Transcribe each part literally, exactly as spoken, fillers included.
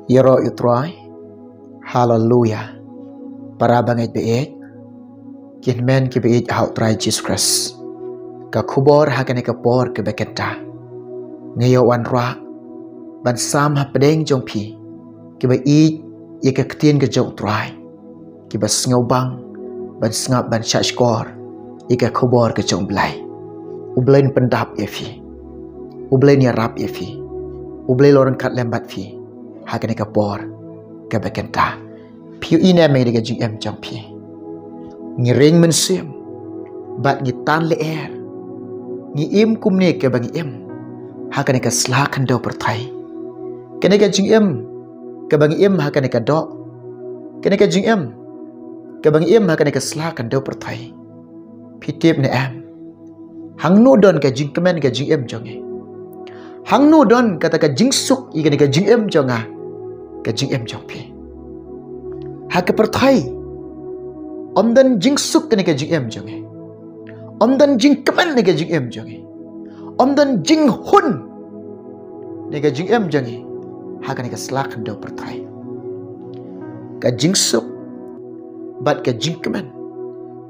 Ïaroh ïa u Trai. Haleluya. Para bangeit baieit, ki hynmen ki baieit ha u Trai Jisu Khrist, ka khubor ha kane ka por kaba kynta, nga ïoh wanrah ban sam hapdeng jong phi kiba ïeit ïa ka ktien ka jong u Trai, kiba sngewbang ban sngap ban shahshkor ïa ka khubor ka jong u Blei. U Blei un pyndap ïa phi. U Blei un ïarap ïa phi. U Blei un long ryngkat lem bad phi ha kane ka por kaba kynta. Phi ïohi ne em ïa ka jingim jong phi? Ngi ring mynsiem bad ngi tan lyer. Ngi im kumne kaba ngi im ha kane ka sla khyndew pyrthei. Kane ka jingim kaba ngi im ha kane ka doh, kane ka jingim kaba ngi im ha kane ka sla khyndew pyrthei, phi tip ne em? Hangno don ka jingkmen ka jingim jong ngi? Hangno don kata ka jingsuk ïa kane ka jingim jong nga, ka jingim jong phi? Ha ka pyrthei ym don jingsuk kane ka jingim jong ngi. Ym don jingkmen ne ka jingim jong ngi. Ym don jinghun ne ka jingim jong ngi ha kane ka sla khyndew pyrthei. Ka jingsuk bad ka jingkmen,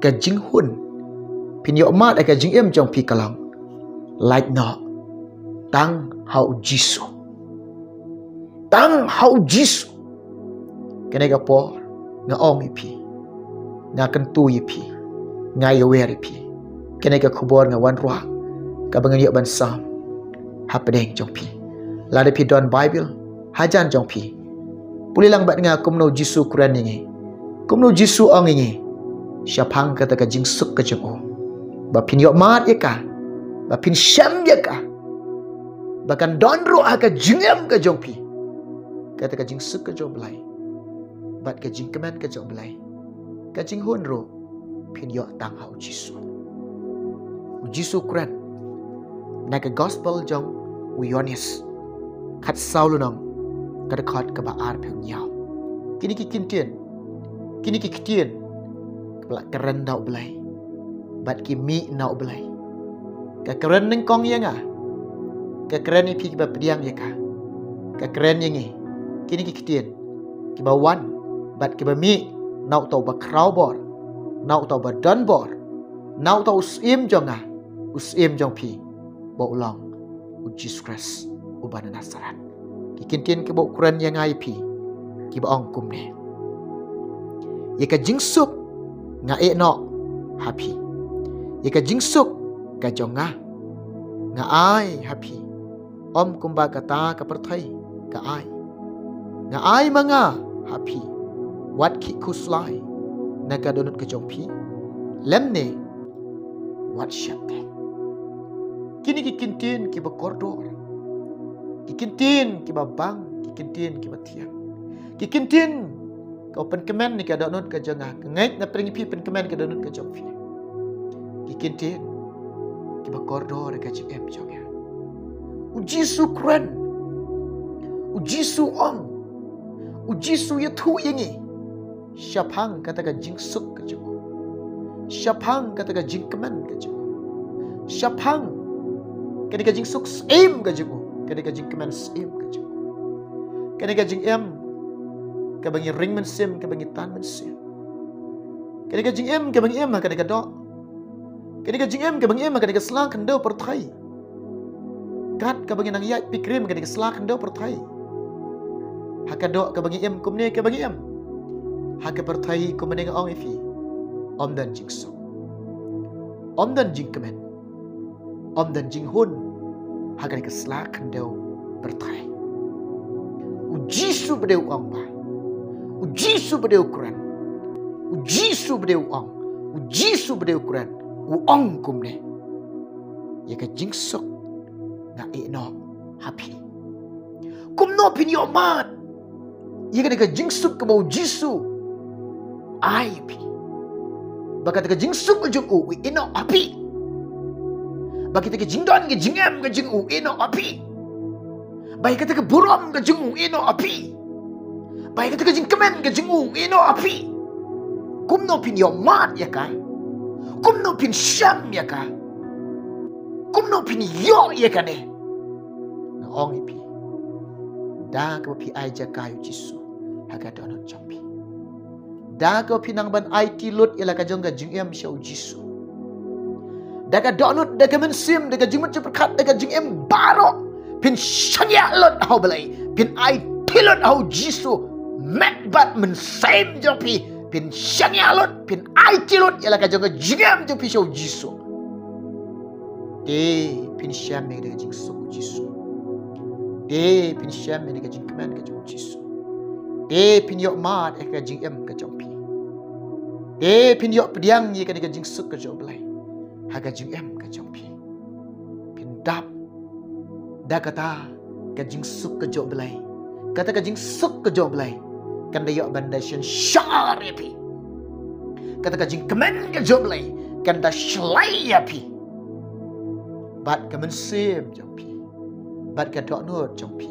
ka jinghun, phin ïoh mad ha ka jingim jong phi ka long lait noh tang ha u Jisu. Tang ha u Jisu. Kane ka por nga ong ïa phi, nga kyntu ïa phi, nga ïawer ïa phi. Kane ka khubor nga wanrah kaba ngan ïoh ban sam hapdeng jong phi. Lada phi don Baibl hajan jong phi, pule lang bad nga kumno u Jisu u kren ïa ngi, kumno u Jisu u ong ïa ngi shaphang kata ka jingsuk ka jong u, ba phin ïoh mad ïa ka, ba phin shem ïa ka, ba kan don ruh ha ka jingim ka jong phi kata ka jingsuk ka jong u Blei bad ka jingkmen ka jong u Blei. Ka jinghun ruh phin ïoh tang ha u Jisu. U Jisu u kren na ka gospel jong u Ïoannis, khatsaw lynnong, ka dkhot kaba arphew hynñiew. Kine ki ktien, kine ki ktien kaba la kren da u Blei bad ki mih na u Blei. Ka kren nyngkong ïa nga, ka kren ïa phi kiba pdiang ïa ka, ka kren ïa ngi, kine ki ktien kiba wan bad kiba mih na uta uba khraw bor, na uta uba don bor, na uta u Syiem jong nga, u Syiem jong phi, ba u long u Jisu Khrist uba na Nasareth. Ki ktien kiba u kren ïa nga ïa phi kiba ong kumne: Ïa ka jingsuk nga ïeh noh ha phi. Ïa ka jingsuk ka jong nga nga ai ha phi, ym kumba kata ka pyrthei ka ai. Nga ai ma nga ha phi, wat khih khuslai na ka dohnud ka jong phi, lymne wat sheptieng. Kine ki ktien kiba kordor, ki ktien kiba bang, ki ktien kiba thiang, ki ktien kaba pynkmen ïa ka dohnud ka jong nga, ka ngeit na pdeng ïa phi pynkmen ïa ka dohnud ka jong phi. Ki ktien kiba kordor ïa ka jingim jong nga. U Jisu u kren, u Jisu u ong, u Jisu u ïathuh ïa ngi shaphang kata ka jingsuk ka jong u, shaphang kata ka jingkmen ka jong u, shaphang kane ka jingsuk syiem ka jong u, kane ka jingkmen syiem ka jong u, kane ka jingim kaba ngi ring mynsiem, kaba ngi tan mynsiem, kane ka jingim kaba ngi im ha kane ka doh, kane ka jingim kaba ngi im ha kane ka sla khyndew pyrthei. Kat kaba ngi nang ïaid pikrim ha kane ka sla khyndew pyrthei, ha ka doh kaba ngi im kumne kaba ngi im, ha ka pyrthei kumne, nga ong ïa phi, ym don jingsuk, ym don jingkmen, ym don jinghun ha kane ka sla khyndew pyrthei. U Jisu ba dei u ong ba, u Jisu ba dei u kren, u Jisu ba dei u ong, u Jisu ba dei u kren, u ong kumne: Ïa ka jingsuk nga ïeh noh ha phi. Kumno phin ïoh mad ïa kane ka jingsuk kaba u Jisu u ai ha phi, ba kata ka jingsuk ka jong u u ïeh noh ha phi, ba kata ka jingdon ka jingem ka jong u u ïeh noh ha phi, ba ïa kata ka burom ka jong u u ïeh noh ha phi, ba ïa kata ka jingkmen ka jong u u ïeh noh ha phi? Kumno phin ïoh mad ïa ka? Kumno phin shem ïa ka? Kumno phin ïoh ïa kane? Nga ong ïa phi, Da kaba phi ai jaka ïa u Jisu ha ka dohnud jong phi. Da kaba phi nang ban aiti lut ïa la ka jong ka jingim sha u Jisu. Da ka dohnud, da ka mynsiem, da ka jingmut jingpyrkhat, da ka jingim baroh, phin shaniah lut ha u Blei, phin aiti lut ha u Jisu. Met bad mynsiem jong phi, phin shaniah lut, phin aiti lut ïa la ka jong ka jingim jong phi sha u Jisu. Te phin shem ïa ka jingsuk u Jisu. Te phin shem ïa ka jingkmen ka jong u Jisu. Te phin ïoh mad ïa ka jingim ka jong phi. Te phin ïoh pdiang ïa ka jingsuk ka jong u Blei ha ka jingim ka jong phi. Phin dap da kata ka jingsuk ka jong u Blei. Kata ka jingsuk ka jong u Blei kan da ïoh ban da synshar ïa phi. Kata ka jingkmen ka jong u Blei kan da shlei ïa phi. Bad ka mynsiem jong phi, bad ka dohnud jong phi,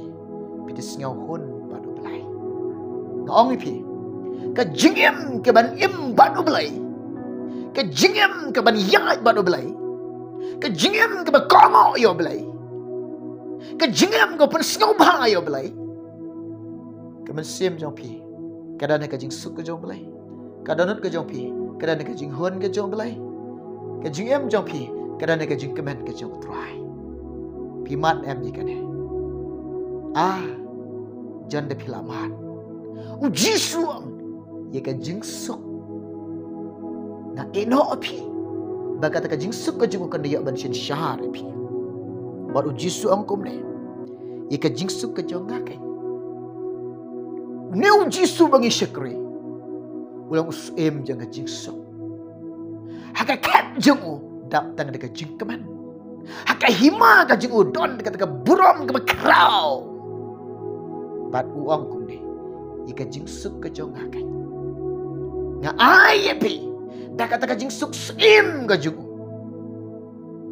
phi da sngew hun bad u Blei. Nga ong ïa phi, ka jingim kaban im bad u Blei, ka jingim kaban ïaid bad u Blei, ka jingim kaba kohnguh ïa u Blei, ka jingim kaba pynsngewbha ïa u Blei. Ka mynsiem jong phi ka don ha ka jingsuk ka jong u Blei. Ka dohnud ka jong phi ka don ha ka jinghun ka jong u Blei. Ka jingim jong phi ka don ha ka jingkmen ka jong u Trai. Phi mad em ïa kane? Ah, jan da phi la mad. U Jisu ong ïa ka jingsuk. Nga ïehnoh ïa phi ba kata ka jingsuk ka jong u kan da ïoh ban synshar ïa phi. Bad u Jisu ong kumne, ïa ka jingsuk ka jong nga keiñ. Une u Jisu ba ngi shakri u long u syiem jong ka jingsuk. Ha ka khet jong u dap tang da ka jingkmen. Ha ka hima ka jong u don kata ka burom kaba khraw. Bad u ong kumne, ïa ka jingsuk ka jong nga keiñ nga ai ïa phi da kata ka jingsuk syiem ka jong u.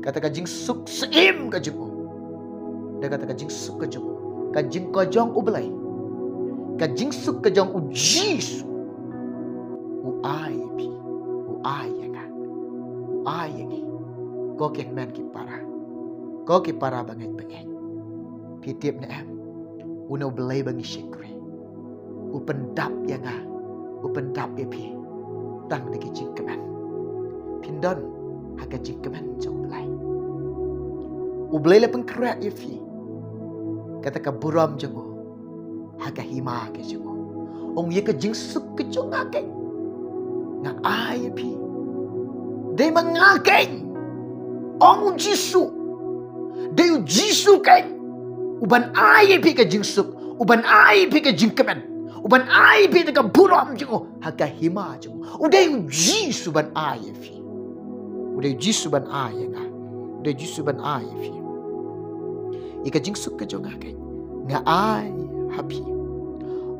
Kata ka jingsuk syiem ka jong u. Da kata ka jingsuk ka jong u, ka jing ka jong u Blei, ka jingsuk ka jong u Jisu. U ai ïa phi, u ai ïa nga, u ai ïa ngi. Ko ki hynmen ki para, ko ki para bangeit bangeit, phi tip ne em? Une u Blei ba ngi shakri u pyndap ïa nga, u pyndap ïa phi tang da ki jingkmen. Phin don ha ka jingkmen jong u Blei. U Blei la pynkhreh ïa phi kata ka burom jong u ha ka hima ka jong u. Ong ïa ka jingsuk ka jong nga keiñ nga ai ïa phi. Dei ma nga keiñ, ong u Jisu. Dei u Jisu keiñ uban ai ïa phi ka jingsuk, uban ai ïa phi ka jingkmen, uban ai ïa phi ka burom jong u ha ka hima jong u. U dei u Jisu ban ai ïa phi. U dei u Jisu ban ai ïa nga. U dei u Jisu ban ai ïa phi. Ïa ka jingsuk ka jong nga keiñ nga ai ha phi.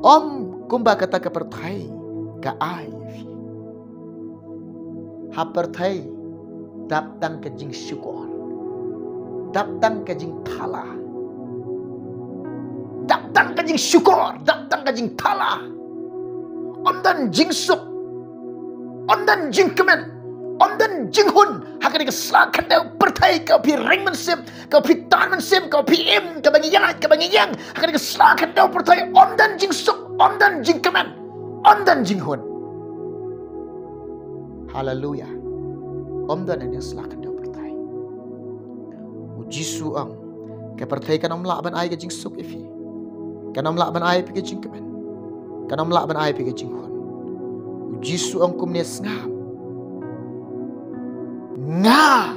Ym kumba kata ka pyrthei ka ai ïa phi. Ha pyrthei dap tang ka jingshukor, dap tang ka jingthala, dap tang ka jingshukor, dap tang ka jingthala. Ym don jingsuk, ym don jingkmen, ym don jinghun ha kane ka sla khyndew pyrthei kaba phi ring mynsiem, kaba phi tan mynsiem, kaba phi im, kaba ngi ïaid, kaba ngi ïeng. Ha kane ka sla khyndew pyrthei ym don jingsuk, ym don jingkmen, ym don jinghun. Haleluya. Ym don ha kane ka sla khyndew pyrthei. U Jisu ong, ka pyrthei kan ym lah ban ai ka jingsuk ïa phi. Kan ym lah ban ai ïa phi ka jingkmen. Kan ym lah ban ai ïa phi ka jinghun. U Jisu ong kumne, sngap. Nga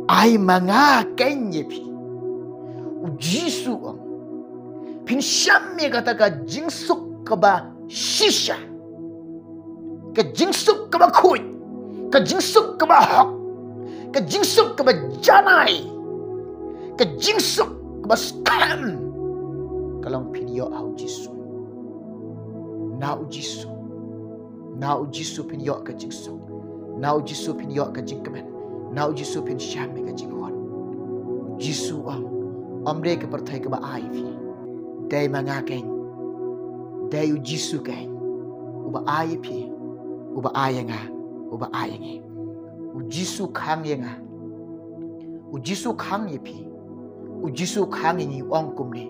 ai ma nga keiñ ïa phi. U Jisu ong, phin shem ïa kata ka jingsuk kaba shisha. Ka jingsuk kaba khuid, ka jingsuk kaba hok, ka jingsuk kaba janai, ka jingsuk kaba skhem. Ka long phin ïoh ha u Jisu. Na u Jisu, na u Jisu phin ïoh ka jingsuk. Na u Jisu phin ïoh ka jingkmen. Na u Jisu phin shem ïa ka jinghun. U Jisu ong, ym dei ka pyrthei kaba ai phi. Dei ma nga keiñ. Dei u Jisu keiñ uba ai ïa phi, uba ai ïa nga, uba ai ïa ngi. U Jisu khang ïa nga. U Jisu khang ïa phi. U Jisu khang ïa ngi, u ong kumne,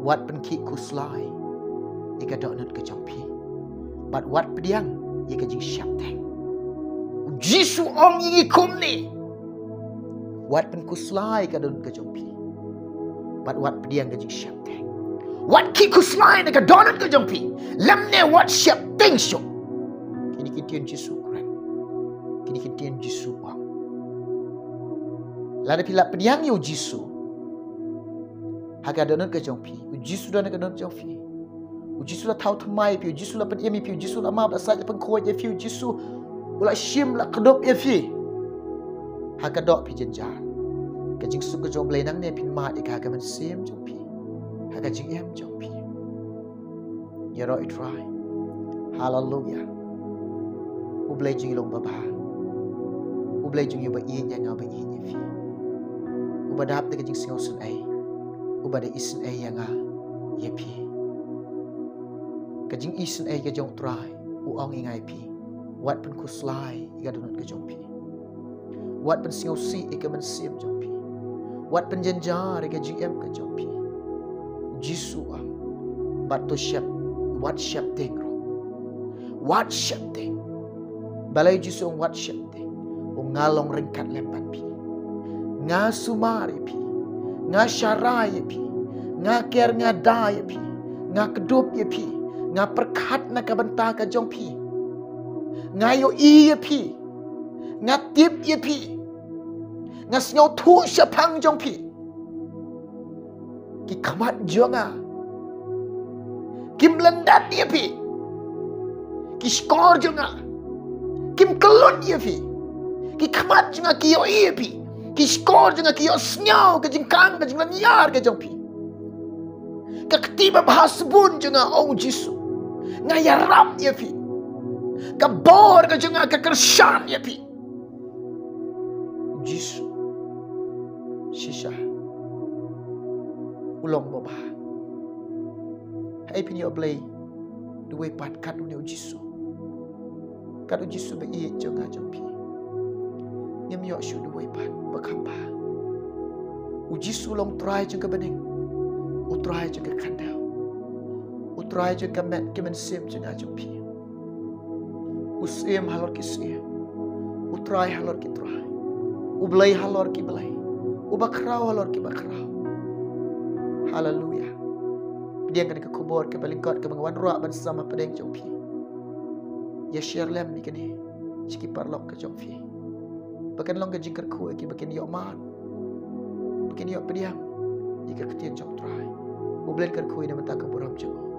Wat pynkhih khuslai ïa ka dohnud ka jong phi, bad wat pdiang ïa ka jingsheptieng. U Jisu ong ïa ngi kumne: wat pynkhuslai ïa ka dohnud ka jong phi, bad wat pdiang ka jingsheptieng. Wat khih khuslai na ka dohnud ka jong phi, lymne wat sheptieng shuh. Kine ki ktien Jisu kren. Kine ki ktien Jisu ong. Lada phi la pdiang ïa u Jisu ha ka dohnud ka jong phi, u Jisu don ha ka dohnud jong phi. U Jisu la thaw thymmai ïa phi, u Jisu la pynim ïa phi, u Jisu la map, la sait, la pynkhuid ïa phi, u Jisu u la shim, la kdup ïa phi. Ha ka doh phi jynjar, ka jingsuk ka jong U Blei nangne phin mad ïa ka ha ka mynsiem jong phi, ha ka jingim jong phi. Ïaroh ïa u Trai. Haleluya. U Blei jong ngi long uba bha. U Blei jong ngi uba ïeit ïa nga, uba ïeit ïa phi. Uba dap da ka jingsngewsynei, uba da isynei ïa nga, ïa phi. Ka jingisynei ka jong u Trai, u ong ïa nga ïa phi: wat pynkhuslai ïa ka dohnud ka jong phi. Wat pynsngewsih ïa ka mynsiem jong phi. Wat pynjynjar ïa ka jingim ka jong phi. U Jisu u ong, bad to shep, wat sheptieng ruh. Wat sheptieng. Balei u Jisu u ong wat sheptieng? U ong nga long ryngkat lem bad phi. Nga sumar ïa phi. Nga sharai ïa phi. Nga ker nga da ïa phi. Nga kdup ïa phi. Nga pyrkhat na ka bynta ka jong phi. Nga ïohi ïa phi. Nga tip ïa phi. Nga sngewthuh shaphang jong phi. Ki khmat jong nga kim lyndet ïa phi. Ki shkor jong nga kim kyllut ïa phi. Ki khmat jong nga ki ïohi ïa phi. Ki shkor jong nga ki ïohsngew ka jingkhang, ka jinglynñiar ka jong phi. Ka kti babha sbun jong nga, ong u Jisu, nga ïarap ïa phi. Ka bor ka jong nga ka kyrshan ïa phi. U Jisu shisha u long uba bha. Haei phin ïoh Blei da uwei pat kat une u Jisu? Kat u Jisu ba ïeit jong nga jong phi, ngim ïoh shuh da uwei pat ba kham bha. U Jisu u long u Trai jong ka bneng, u Trai jong ka khyndew, u Trai jong ka met ka mynsiem jong nga jong phi. U Syiem halor ki syiem, u Trai halor ki trai, u Blei halor ki blei, u Bakhraw halor ki bakhraw. Haleluya. Pdiang kane ka khubor kaba lyngkot kaba nga wanrah ban sam hapdeng jong phi. Ïa share lem ïa kane sha ki paralok ka jong phi, ba kan long ka jingkyrkhu ïa ki, ba kin ïoh mad, ba kin ïoh pdiang ïa ka ktien jong u Trai. U Blei un kyrkhu ïa na ka bynta ka burom jong u.